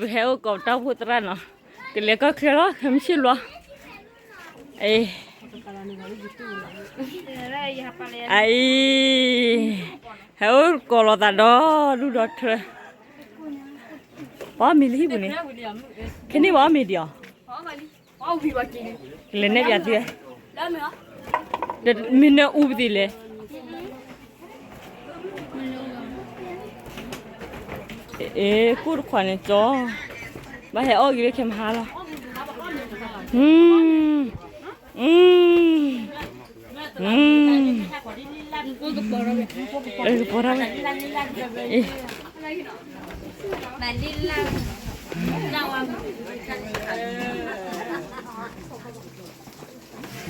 ပဟဲအိၣ်ကိးတၢ်အိၣ်ဖှိၣ်သရၣ်နီၤ, ကလဲၤကီၢ်ချၢလီၤ ခဲမုၢ်ဆ့ၣ်လီၤ, အ့ အအံၤ, ဟဲအိၣ်ကိးလိာ်သးဒီဒူၣ်ဒီထၢ, ပှၤမံၤလၢဟံၣ်ပူၤန့ၣ်, ခဲန့ၣ်ပှၤမံၤဒံးအီၤ, ကလဲၤနဲၣ်ပၠးသု, မ့ၢ်နၢအူပသံးလဲၣ် အ့ ကိၣ်တခွးန့ၣ်ကၠီ, ဘၣ်ဟဲအီၣ်က့ၤလၢခဲမဟါလီၤ, အ ကပီၤထီၣ်ဝဲ, အ့ အီၣ်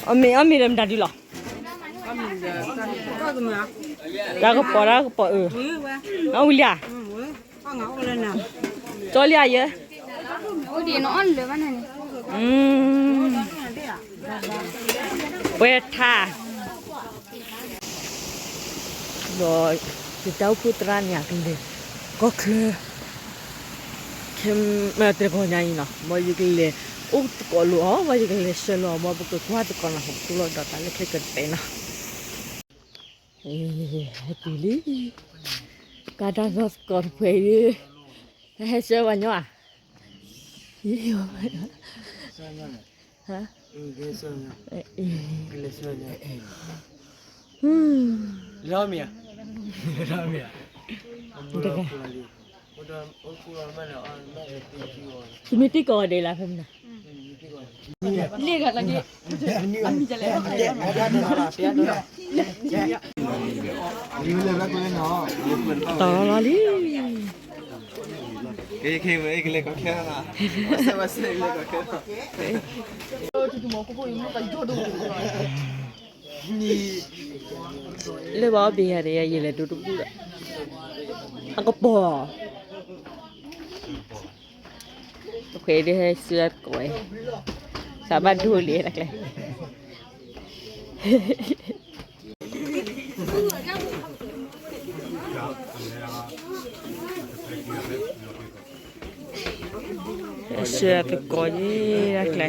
မ့ၤ အီၣ်မ့ၤဒီးမတၤဒုလီၤ, တၢ်ကပီၤ တၢ်ကပီၤအၢ, အဝံၤလံဧါ, ကၠီလံဧါယဲ, ပှဲၤထါ ဒီးယတၢ်အိၣ်ဖှိၣ်သရၣ်န့ၣ် အကလဲၤကီၢ်ချၢ ခဲမုၢ်တဂီၤညါအံၤနီၤ, မ်ယကလဲၤအိၣ်သကိးလိာ်အီၤ, မ်ယကလဲၤဆှၢလိာ်အီၤမ်ပကကွၢ်သကိးနီၤ, ဟီၣ်ခိၣ်လီၢ်ဒီးတၢ်လၢခဲကတၢၢ်နီၤ, ဟဲတုၤလံ, ကါတၢ်လီၢ်သကိးတဖှဲးအံၤ, ဟဲဆှၢပှၤညီဧါ ဟါ, လီၤမ့ၢ်ဧါ, လီၤမ့ၢ်ဧါ, တမ့ၢ်တံၢ်ကိးဂၤဒဲးလၢဖဲမနုၤ, တီၤလီၤလံ လၢပှၤအီၣ်ဘ့ၣ်ယၤဒီး ယလဲၤဒိတဘူၣ်ဒီး အကပီၤ အဃဲဒ်ဟဲဆှၢသကိးဝဲ, သးဘၣ်ဒိလံတၢ်ကျဲ, ဟဲဆှၢသကိးယဲတၢ်ကျဲ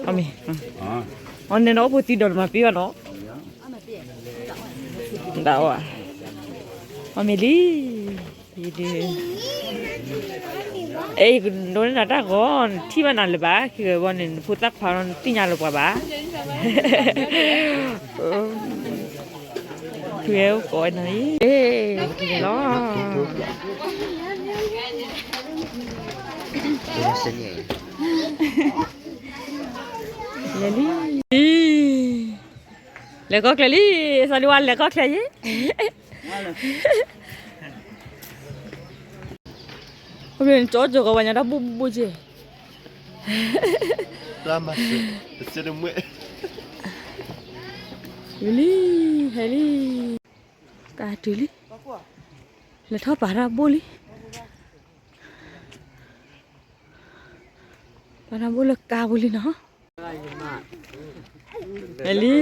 အမ့ၢ်, အီၣ်န့ၣ်ဒီး အိၣ်ဖိသံဒီးတမၤပ့ၢ်ဘၣ်နီၤ, ဒၣ်ဝဲ, အီၣ်မ့ၢ်လံ, ယဒုး, အဲ ယကဒိးန့ၢ်နၤတၢ်ဂီၤ, နထံၣ်ဘၣ်နၤလၢၤဘၣ်, ခံဂၤဘီန့ၣ် နဖိသၣ်ခွါလီၤ နသ့ၣ်ညါလၢၤပှၤဘၣ် ဖုဂဲအိၣ်ကိးနၤအံၤ, လီၤ, လဲၤလံ, လဲၤကီၢ်ချၢလံ, စီၤဒံဝါလဲၤကီၢ်ချၢယဲ, ကၠီကၠီကီးဝဲညါတၢ်ဘူၣ်ဘူၣ်ဘူၣ်က့ လံ, ဟဲလံ, ကတုၤလံ, လဲၤထီၣ်ပာ်တၢ်ဘိၣ်လံ, ပာ်တၢ်ဘိၣ်လၢကါပူၤလံနီၤ, ဟဲလံ,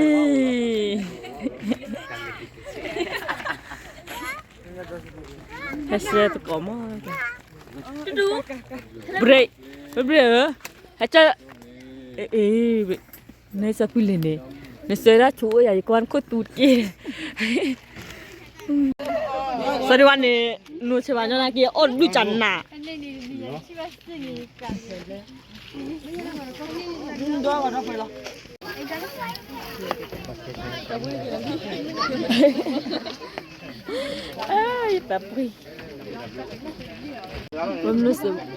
ဟဲဆှၢသကိးမး, break, break ဧၢ, ဟဲကၢ်, အ့ နစီၤဖုလံၤန့ၣ်, နစၢၤဒၣ်ဆူၣ်အိၣ်ယၤ ယကွၢ်နခိၣ်သူတက့ၢ်, စီၤဒံဝါန့ၣ်, နဆဲးဘၣ်ညီနၤက့ၤ အီၣ်တဘျုးကနၣ် ယသးပှ့ၤ, ပမ့ၢ်စၢၤ,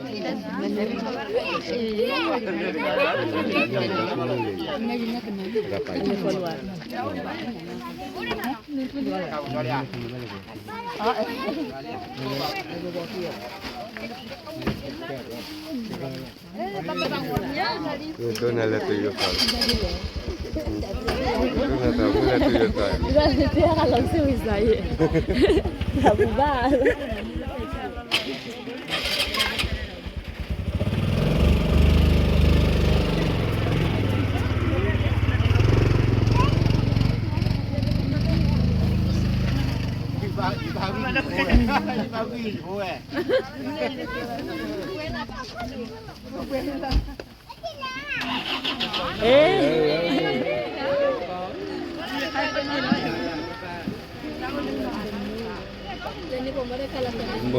ဒိးနၤလၢပယိၤသး, ဒိးနၤသးမုၣ်လၢပယိၤသး, ဒ်သိးလၢတၢ်ဟးလီၤကစၢ်ဝံသးယဲ, သးပူၤဘၣ်. အ့ မ့ၢ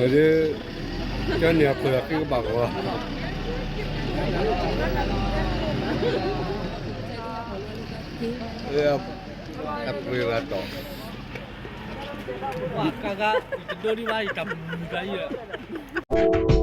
်ဒ် ကန့ၣ်အခိၣ်ဒီးဃ့ကဘၣ်ဃီ အပှ့ၤဂၤတီၢ် ကါဂၤ ယတဒိဒံးဘၣ် ယတၢ်ပူၤမုၢ်ဂၤယဲ